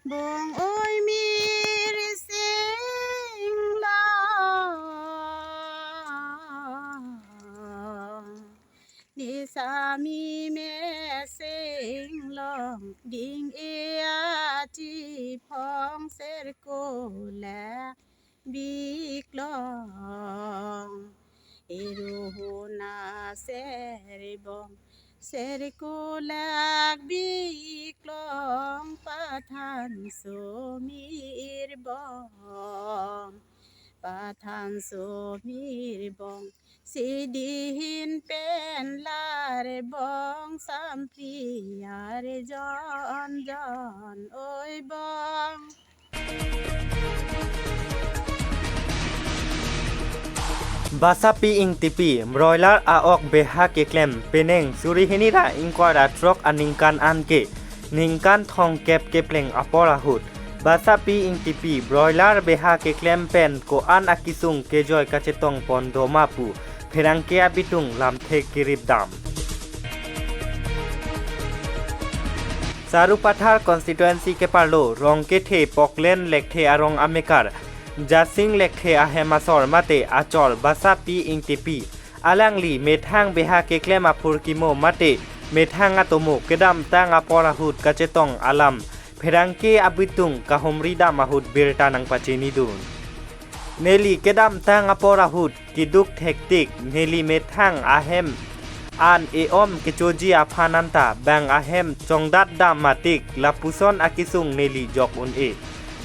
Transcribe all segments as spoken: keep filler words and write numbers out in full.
Bong oi mir sing long, nisa mi me sing long, ding e achi phong ser ko le bik long. Eru huna ser bong, ser ko lak bik long, pathan so mir bong, pathan so mir bong, si dihin pen lar bong, sampli ar jon jon oi bong. Basapi Ingtipi, broiler a-ok beha keklem, penang suri hini ra ingkoi ra throk aningkan anke, ningkan thomkep kepleng apor ahut, Basapi Ingtipi broiler beha keklem pen ko-an akesung kejoi kachetong pon do ma pu pherangke abitung lamthe kerip dam. Sarupathar constituency keparlo Rongkethe Poklen Lekthe arong amekar Jasing Lekthe ahem asor mate achor Basapi Ingtipi, alangli methang beha keklem aphurkimo mate methang atomo kedamtang apor ahut kachetong alam pherangke abitung kahumri dam ahut birta nangpachinidun. Neli kedamtang apor ahut keduk thektik, neli methang ahem an e-om kechoji aphan anta bang ahem chongdat dam matik, lapuson akesung neli jok un-e.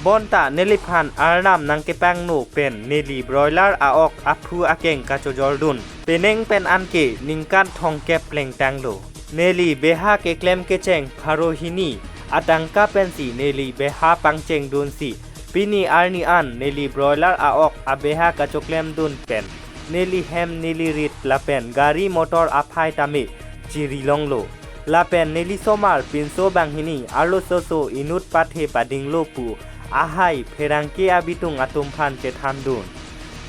Bonta neliphan arnam nangkepangno pen neli broiler a-ok aphu akeng kachojordun, penang pen anke ningkan thomkep plengtanglo. Neli beha keklem kecheng pharo hini atangka pensi neli beha pangchengdunsi, pini arni an neli broiler a-ok abeha kachoklemdun pen neli hem, neli rit lapen gari motor aphai tame chiri longlo. Lapen neli somar pinso banghini arlososo inut pathe padinglo pu ahai pherangke abitung atumphan chethandun.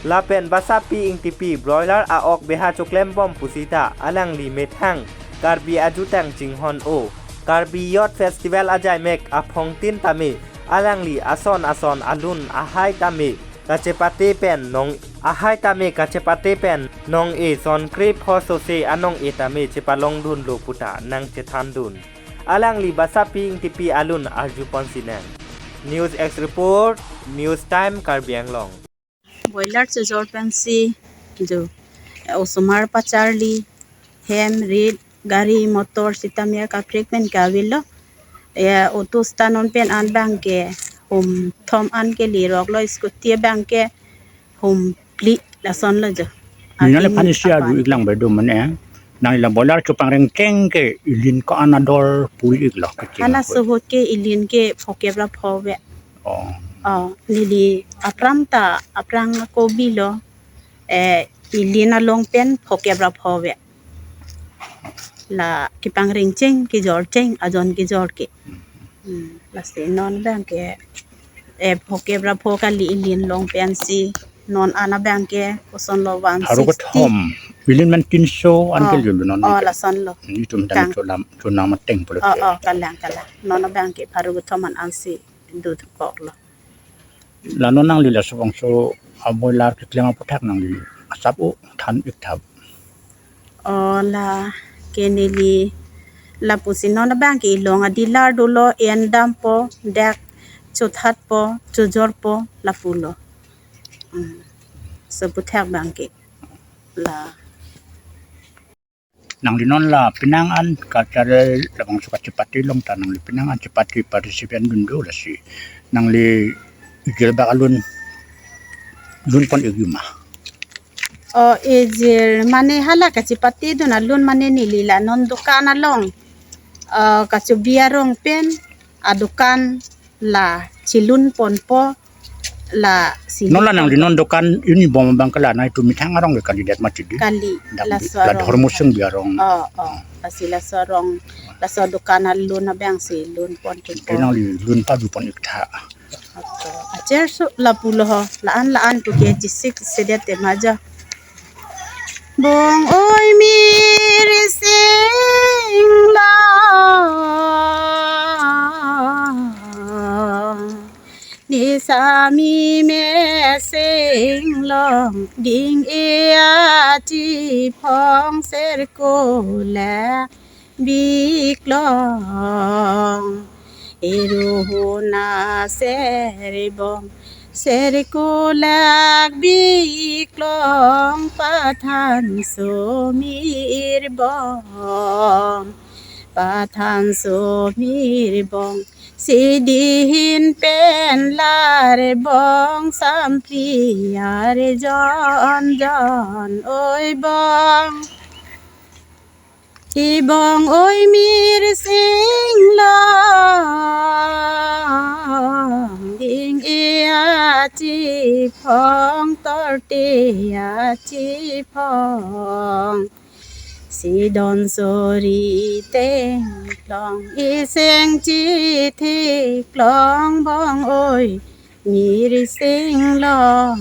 Lapen Basapi Ingtipi broiler a-ok beha choklembom pusita alangli methang Karbi ajutang chinghon-o, Karbi Youth Festival ajaimek aphongtin tame alangli ason ason alun ahai tame kachepate pen nong, ahai tame kachepate pen nong-e sonkre pho sose anong-e tame chepalongdunlo puta nangchethandun. Alangli Basapi Ingtipi alun arjupon sinang. News X Report, News Time Karbi Anglong. Broiler chojor pensi jo, eh, osomar pacharli, hem, rit, gari motor sitame kaprek pen kavelo. Eh, auto stand non pen an bangke hum thom an keli roklo, scooty bangke hum phli lasonlo jo. Nina le aphi phani si aru aphan iklang bedo mane. Nangli la broiler chopangreng cheng ke ilin ko-an ador puri iklo ke cheng. Halaso ahut ke ilin ke phokep ra pho ave. Oh. Oh, neli aphrang ta, aphrang ako bilo, eh, ilin along pen phokep ra pho ave. La kepangreng cheng, kejor cheng, ajon kejor ke. Hmm, lasi non bangke, eh, phokep ra pho kali, ilin long pensi non an abangke kosonlo, one sixty. Pharo kethom. Ilin man tinso an ke. Oh, julu non oh, ke. Lasonlo. Netum tang. Tang cholam, chonam mateng pulo. Oh, ke. Oh, kalang, kalang. Non abangke pharo kethom an ansi dukoklo. La non nangli laso bangso abroiler keklem aputhak nangli asap o than ik thap. Oh, la ke neli lapusi non abangke ilong adilar dolo, en dampo, dak chothatpo, chojorpo, lapulo. Hmm. So aputhak bangke la. Nangli non la penang an kachari labangso kachepate long ta nangli penang an chepate participant dun do lasi. Nangli ijilbak alun lunpon ikji ma? Oh, ijil mane hala kachepatedun alun mane neli la non dukan along, oh, kachobi arong pen adukan la chelunponpo, lasi non la nangli non dukan ini bom abangke la nangtum methang arong ke kalidet mati di. Kali, dam laso di, la arong. Dhormo sing bi arong. Oh, oh. Lasi laso arong, laso dukan alun abangsi lunpon ke. Ke nangli lun pajupon ik tha. Ato. Acher su lapulo ho, la-an la-an pu ke chisik sedet te maja. Bong oi mir sing long. Nisami me singlong ding-e achiphong, Serkolak biklong. Iruhuna serbong, Serkolak biklong, Pathan Somir bong, Pathan Somir bong. Sidihin pen larbong, Samphli arjon jon oi bong. Ibong oi mir singlong ding-e achiphong, torte achiphong. Sidon sori tenglong, iseng chitheklong, bong oi mir singlong.